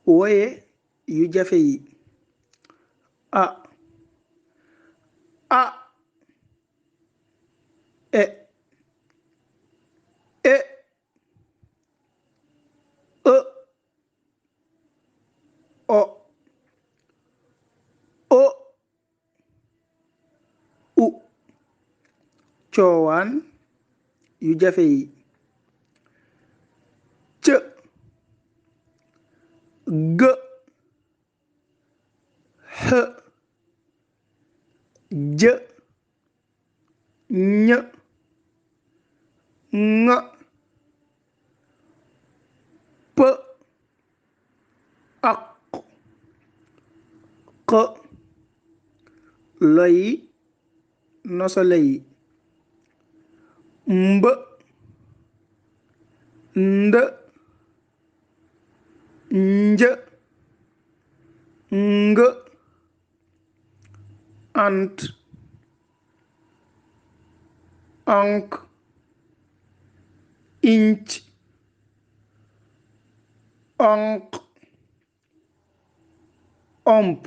woye yu jafe yi a a e e e o o u coowaan yu jafe yi c g h j ñ ŋ p ak q loyi nosale yi mb nd nj ng ant ank inc onk omp